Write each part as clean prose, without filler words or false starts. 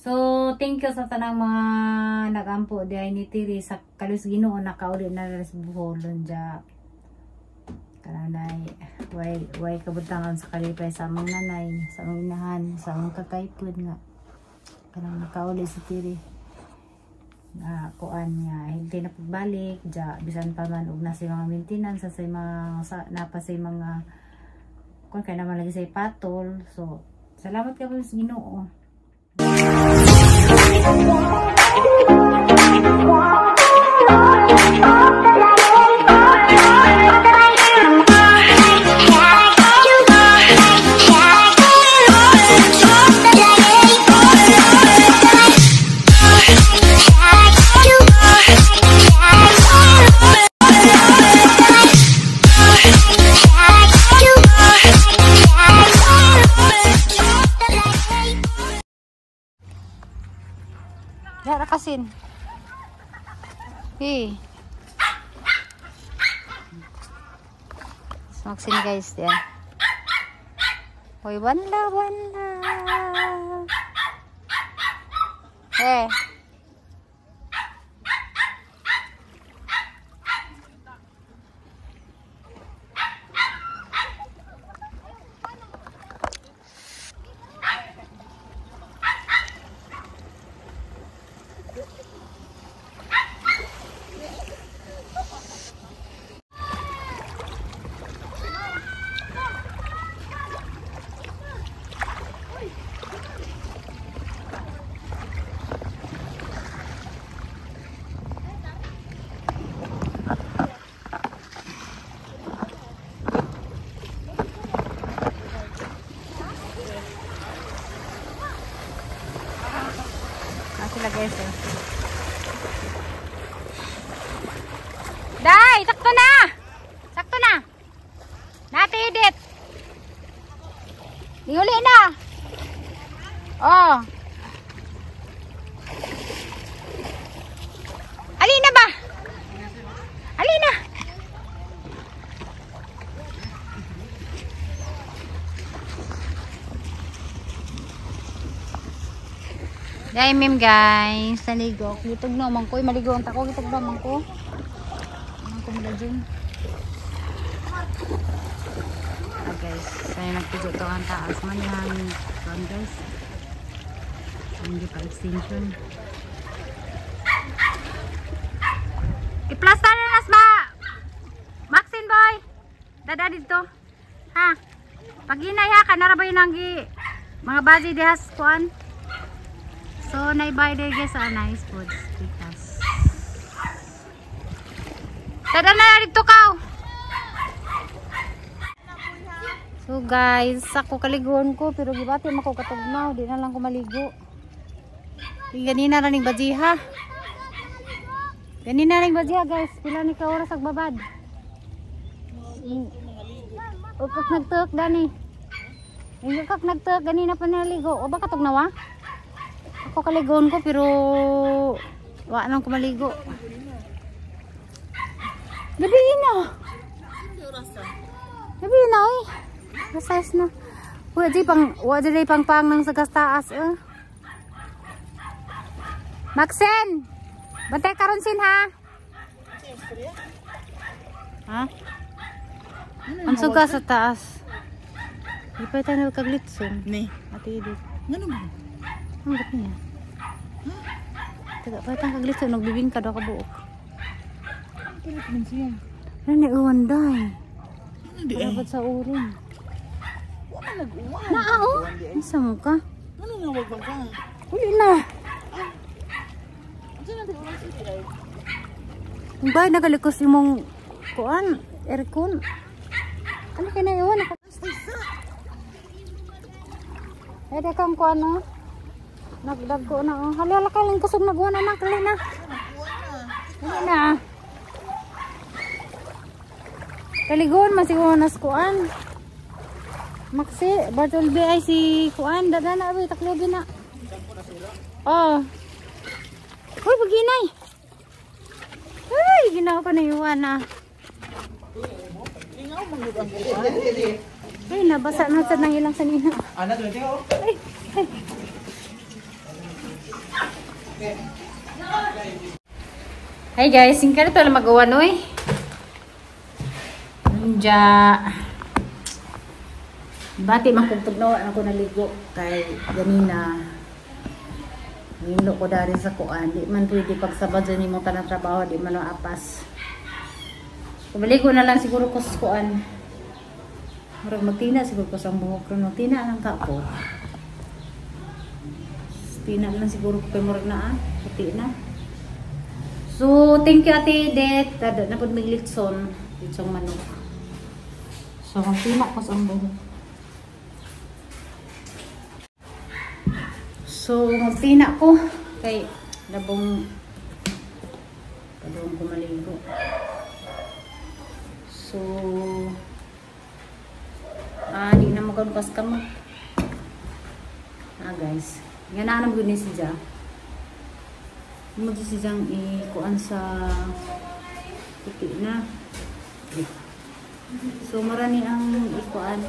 So, thank you sa tanang mga nagampo di ay ni Tiri sa kalus Ginoo nakauli na rin sa Boholon ja. Kananay, way kabutangan sa kalipay sa among nanay, sa among inahan, sa among kakaipod nga. Kanang nakauli si Tiri. Nga kuan nga hindi na pagbalik ja bisan pa man og nasa mga maintenance sa mga sa, napa sa mga kuan kay naman lagi sa patol. So, salamat ka sa Ginoo. Kasin. Hey. Smaksin guys ya. Hoy, one love, one love. Hey. Sila guys eh. Day, sakto na. Sakto na. Nati edit. Nihuli na. Oh. Alina ba? Alina. Day mim guys, naligo. Gitog no man ko, maligo ang tako, gitog no man ko. Anong ko mula gym. Ah guys, saya nagtujo to ang taas man yang kuan guys. Hindi pa extension. I-plaster na nas ba? Maxine boy. Dada dito. Ha. Paginay ha kanara ba yun ang mga baji dihas kuan. So, naibay day guys sa nice foods. Pitas. Tada na dito kaw. So guys, ako kaliguan ko pero gibati mako katugnaw, di na lang ko maligo. Ganina ra ning bajiha. Ganina ning bajiha guys, pila ni ka oras agbabad. Ukak nagtuok dani. Ukak nagtuok ganina pa naligo. O ba katugnaw? Ako kaligoon ko pero wa nang kumaligo. Gabi na. Gabi na oy. Size na. Wa di pang wa di pang pang nang sagas taas eh. Maxen. Bantay karon sin ha. Ha? Ang suga sa taas. Di pa tayo nagkaglitson. Ni. Ate Edith. Ngano ba? Ang gat niya. Taga pa itang kaglitson, nagbibingka daw kabuok. Ano pa siya? Ano ni uwan day? Ano di ay? Dapat sa uring. Wala nag-uwan. Naa oh. Isa mo ka? Ano nga wag ka? Uli na. Ano na di uwan siya ay? Ang bay nagalikos imong kuan, aircon. Ano kay na iwan? Eh, kang kuan oh. Nagdagko na oh. Hala ka lang kusog nagwa na nak na. Dali na. Kaligon man siguro nas kuan. Maxi, Bartol B ay si kuan dada na abi taklobi na. Oh. Uy, paginay. Ay, ginawa ko na iwan na. Ay, nabasa na sa nang ilang sanina. Ay, ay. Hi guys, singkar ito lang mag-uwan oy. Nja. Bati man kong tugnawa na ko naligo kay ganina. Nilo ko dari sa kuan, di man pwede pag Sabado nimo tanang trabaho, di man apas. Pabaligo na lang siguro ko sa kuan. Murag magtina siguro ko sa buhok ron, tina lang ka ko. Tina lang siguro ko kay murag na puti na. So, thank you Ate Edith. Tada na pud mig litson, litsong manok. So, magtina ko sa buhok. So, magtina ko kay labong padung ko maligo. So, di na mo kas kamot. Guys, nga na anam gud ni siya. Mo di siyang ikuan sa puti na. So, marani ang ikuan.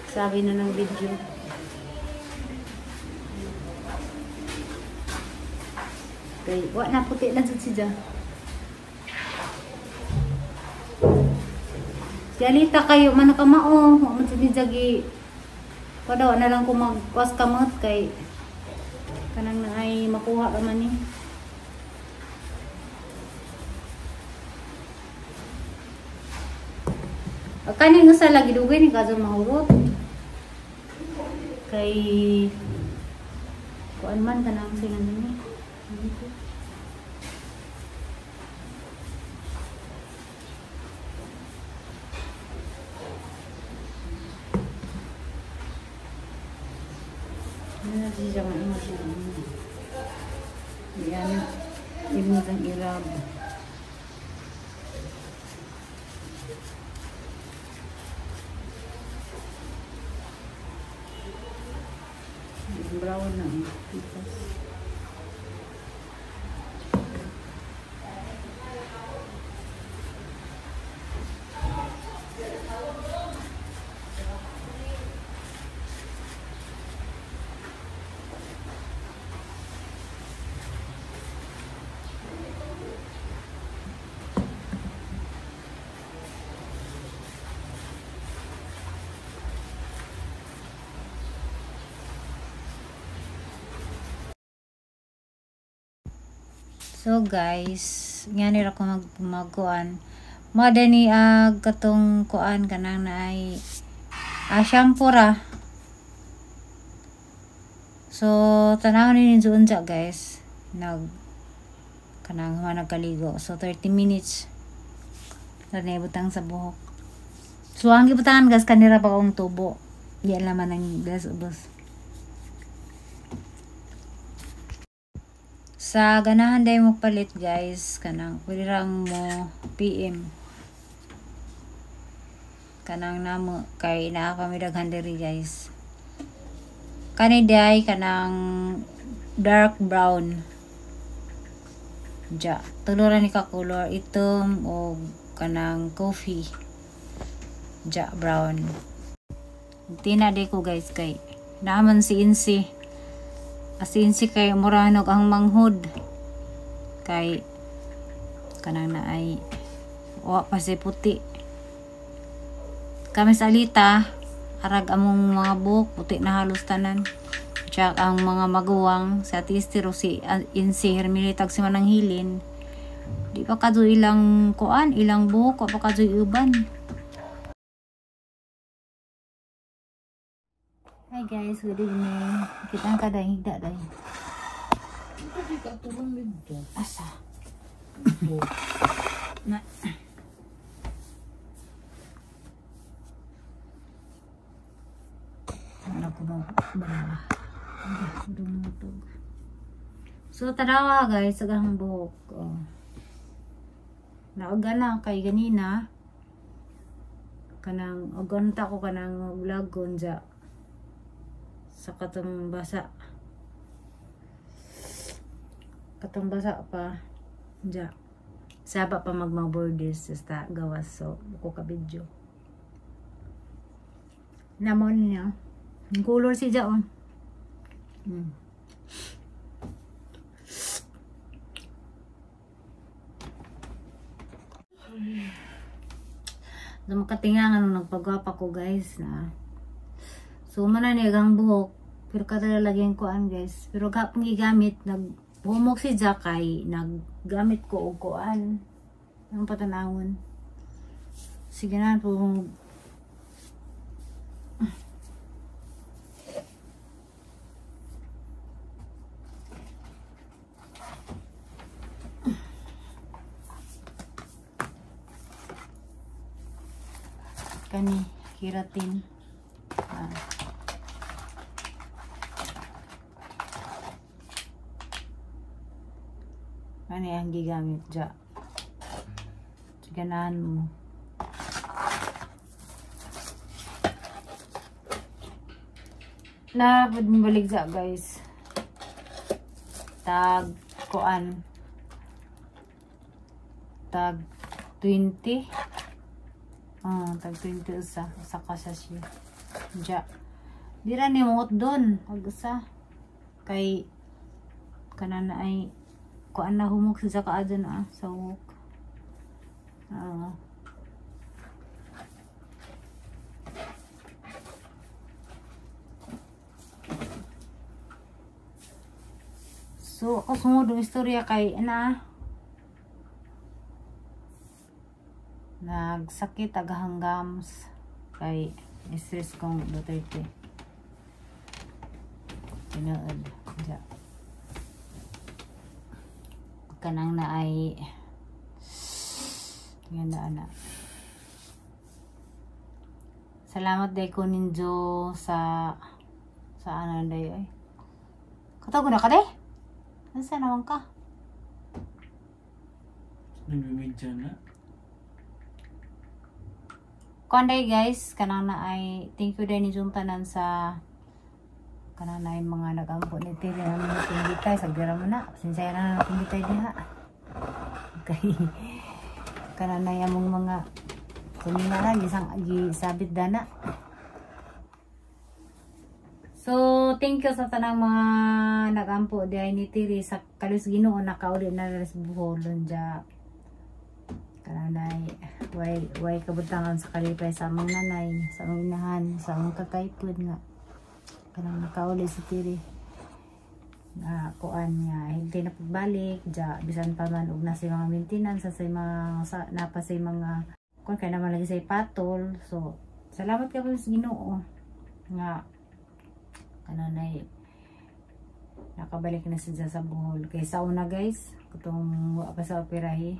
Sabi na ng video. Okay, wa na puti lang sa siya. Si Alita kayo man nakamao, wa man sa niya gi padaw na lang ko magwas kamot kay kanang na ay makuha ka man ni. Kaning usa lagi dugay ni kaso mahurot. Kay kuan man kanang singan ni. Yan, imo sang irab. Brown na pitas. So guys, nga nira ko magkuan. Madani ag katong kuan kanang naay shampoo ra. So tanaw ni ninyo unsa guys, nag kanang human nagkaligo. So 30 minutes na ibutang sa buhok. So ang gibutangan guys kanira pa akong tubo. Diyan laman ang gas ubos. Sa ganahan day mo palit guys, kanang pwede rang mo PM. Kanang namo kay naa pa mi daghan diri guys. Kani day kanang dark brown. Ja, tulo ra ni ka color, itom o kanang coffee. Ja brown. Tina day ko guys kay naaman si Insi. Asin si kay muranog ang manghod kay kanang na ay wa pa si puti. Kami sa Alita arag among mga buhok puti na halos tanan. Tsak ang mga maguwang sa Ate si Insi Hermilitag si Manang Hilin. Di pa kadto ilang kuan, ilang buhok, wa pa kadto uban. Hi guys, good evening. Kita ang kada higda dai. Asa. Na. Ano ko ba? Dumutog. So tanawa guys, ang buhok. Oh. Nauga na kay ganina. Kanang ugonta ko kanang vlog gonja. Sa katong basa pa dya saba pa magmaborders sa gawas, so ko ka video namon niya ang color si dya oh. So, makatinga nga nung nagpagwapa ko guys na. So man na niya ang buhok. Pero kada lagyan ko an guys. Pero gapong gigamit, naghumok si Jack kay naggamit ko og kuan. Ang patanawon. Sige na po. Kani keratin. Ano ang gigamit dya? Ganahan mo. Napod mo balik dya guys. Tag kuan. Tag 20. Tag 20 usa. Usa ka sa siya. Dya. Di ra ni muot doon. Pag usa. Kay kanana ay kuan na humok sa ka adyan sa humok. So, ako sumod ang istorya kay ana nagsakit agahanggams kay stress kong Duterte. Tinuod dya. Kanang na ay yan na ana. Salamat day ko ninjo sa ano day ay. Katago na ka day? Nasa naman ka? Nagbibidya na. Kuan day guys, kanang na ay thank you day ni tanan sa kanang na ay mga nagampo ni Tiri ang mga tinggitay. Sagbira mo na. Sinsaya na na tinggitay diha. Okay. Kanang na ay among mga kumina lang, isang gisabit dana. So, thank you sa tanang mga nagampo di ay ni Tiri sa kalus Ginoo nakauli na rin sa Boholon dya. Kananay, way kabutangan sa kalipay sa among nanay, sa among inahan, sa among kakaypod nga. Kanang nakauli si Tiri. Nga kuan nga hindi na pagbalik dya bisan pa man og nasa mga maintenance sa mga sa, napa sa mga kuan kay naman lagi sa patol. So, salamat ka sa Ginoo nga kananay nakabalik na siya sa Bohol. Kay sa una guys, katong wa pa sa operahe.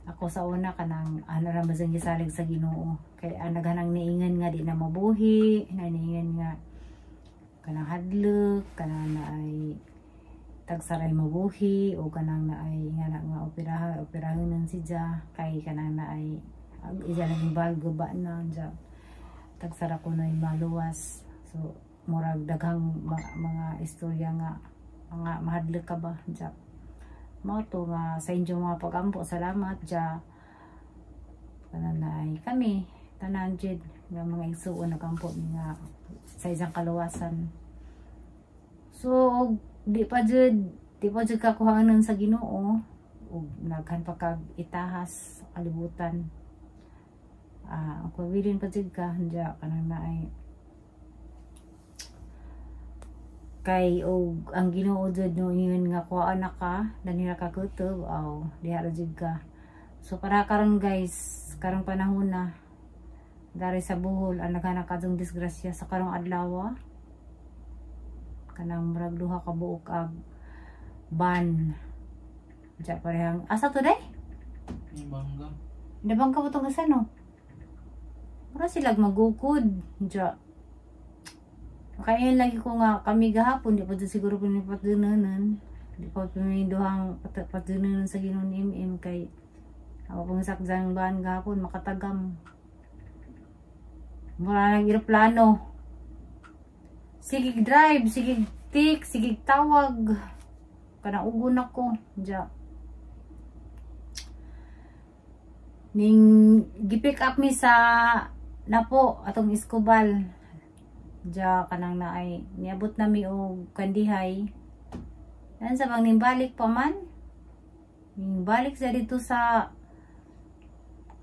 Ako sa una kanang ano ra man gisalig sa Ginoo. Kay naghanang niingan nga di na mabuhi, naniingan nga kanang hadlok, kanang na ay tagsaray mabuhi o kanang na ay nga na nga operaha, operahanon siya kay kanang na ay iya lang balgo ba na dya. Tagsara ko na maluwas. So, murag daghang mga istorya nga mga mahadlok ka ba dya. Mao to nga sa inyong mga pagampo, salamat dya. Kananay kami tanan jud nga mga igsuon nagampo nga sa isang kaluwasan. So, di pa jud kakuhanan sa Ginoo ug naghan pa kag itahas sa kalibutan. Ang pabilin pa jud ka dya kanang naay kay og ang Ginoo jud no ingon nga kuhaan na ka dani ra ka kutob aw diha ra jud ka. So para karon guys, karong panahon na dari sa Bohol ang naghanak kadtong disgrasya sa karong adlaw kanang murag duha ka buok ag ban dya parehang asa to day? Nabangga. Nabangga mo tong isa no? Mura silag magukod dya. Kaya lagi ko nga kami gahapon, di pa dyan siguro pinipatunanan. Di pa piniduhang patunanan sa Ginoo ni MM kay ako pong sakdang bahan gahapon, makatagam. Mura nang eroplano. Sige drive, sige tik, sige tawag. Kanaugon ako. Diya. Ning gipick up mi sa Napo atong Escobal. Diya kanang naay niabot nami og kandihay. Yan sa bang nimbalik pa man. Nimbalik sa dito sa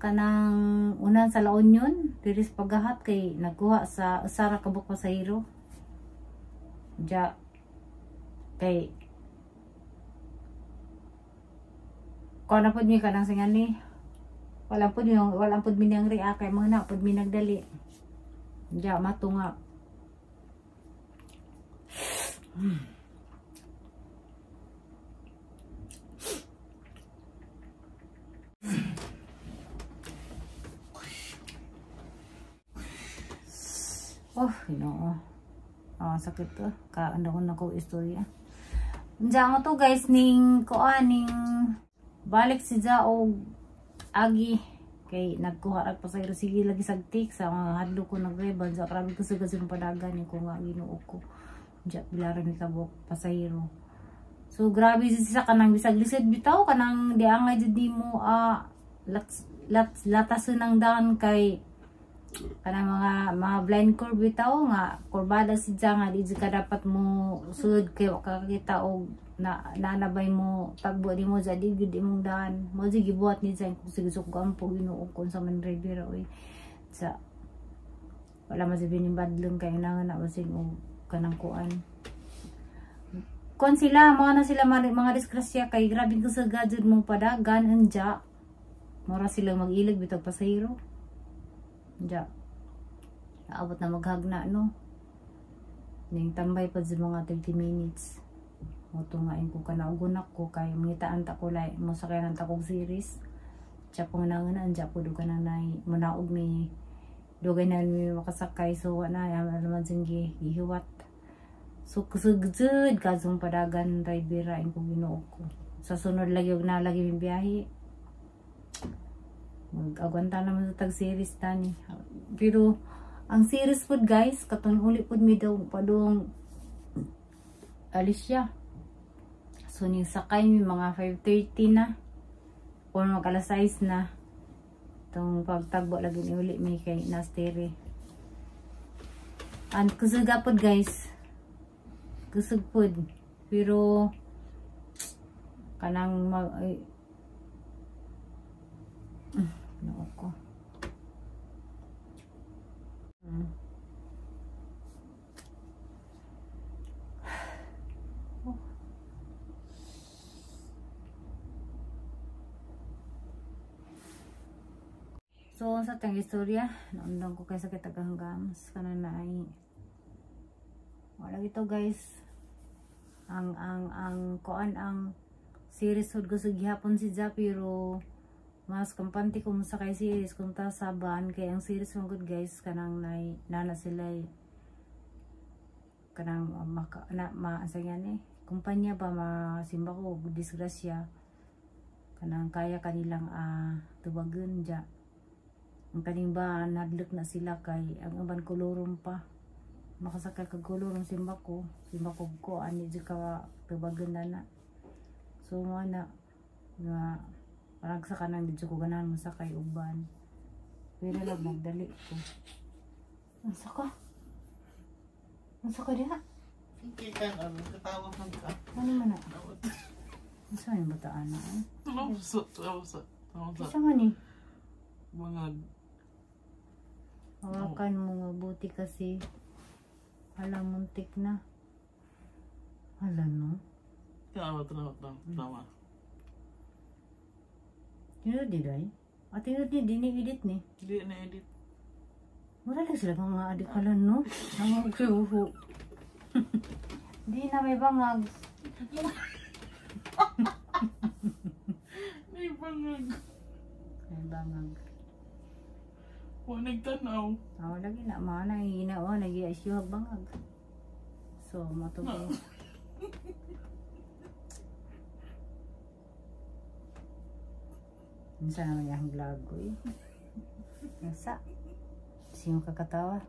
Kanang unan sa La Union diri sa pagahat kay nagkuha sa usa ra ka buok pasahero. Ja kay kuha na pud mi kanang singani. Wala pud mi nang ria kay mga na pud mi nagdali. Ja mato nga. Oh, Ginoo. Ah, sakit to. Kaano ko na ko istorya. Unsa mo to guys ning kuan ning balik si Ja og agi kay nagkuha ra pasahero sige lagi sagtik sa mga hadlo ko nagrebal ja grabe ko sa gasong padagan ni ko nga Ginoo ko. Ja pila ra mi kabuk pasahero. So grabe sa kanang bisag lisod bitaw kanang diangay jud nimo latason ang daan kay kanang mga blind curve bitaw nga kurbada si Ja nga di ka dapat mo sulod kay wa kakita og nanabay mo tagbo nimo ja di gud imong daan mo di gibuhat ni Ja kung sige ko ampo Ginoo ko sa man driver oy sa wala man sabi ning badlong kay na basig og kanang kuan kon sila mga na sila mga disgrasya kay grabe ko sa gadget mong padagan anja mura sila mag-ilag bitag pasahero. Ja. Naabot na maghagna no. Ning tambay pa sa mga 30 minutes. Moto nga ko kanaugunak ko kay mangitaan ta ko lay mo sakay nang takog series. Tsa panganangan anja po duga na nay munaog mi dugay na mi makasakay so wa na naman singgi gihiwat. So kusog jud kazong padagan driver ra ko Ginoo ko. Sa sunod lagi og na lagi mi biyahe. Mag-agwanta naman sa tag-series tani. Pero, ang series food guys, katong uli food mi daw padung Alicia. So, ning sakay mi mga 5:30 na. O mag alas 6 na. Itong pagtagbo lagi ni uli mi kay nastere. And kusog pod guys. Kusog pod. Pero, kanang mag... Ay, ko. Oh. So sa tang istorya, naundang ko kay sakit tagahangams kanan na ay wala gito guys. Ang kuan ang series hud ko sa gihapon si Ja pero mas kampante ko mo sakay series kung ta saban kay ang series man good guys kanang nay nana sila kanang maka, na ma asa yan eh kumpanya ba masimba ko disgrasya kanang kaya kanilang tubagon ja ang kaning ba nadlok na sila kay ang uban kolorum pa makasakay kag kolorum simba ko ko ani jud ka tubagon na na so mo na nga parang sa kanang dito ko ganahan mo sakay uban. Pero lang magdali ko. Unsa ka? Unsa ka diha? Kita ka, katawa man ka. Ano man na? Unsa yung bataan na? Tulong sa. Unsa man ni? Mga hawakan mo mabuti kasi. Hala, muntik na. Hala no? Tama. Tinod ni Day? Ah, tinod ni, di ni-edit ni? Di na-edit. Mura lang sila mga adik pala, no? Ang magsuho. Di na may bangag. May bangag. May bangag. Huwag nagtanaw. Oo, lagi na. Mga nangihina. Oo, nag-i-issue bangag. So, matuloy. Minsan naman yung vlog ko eh. Nasa. Sino kakatawa?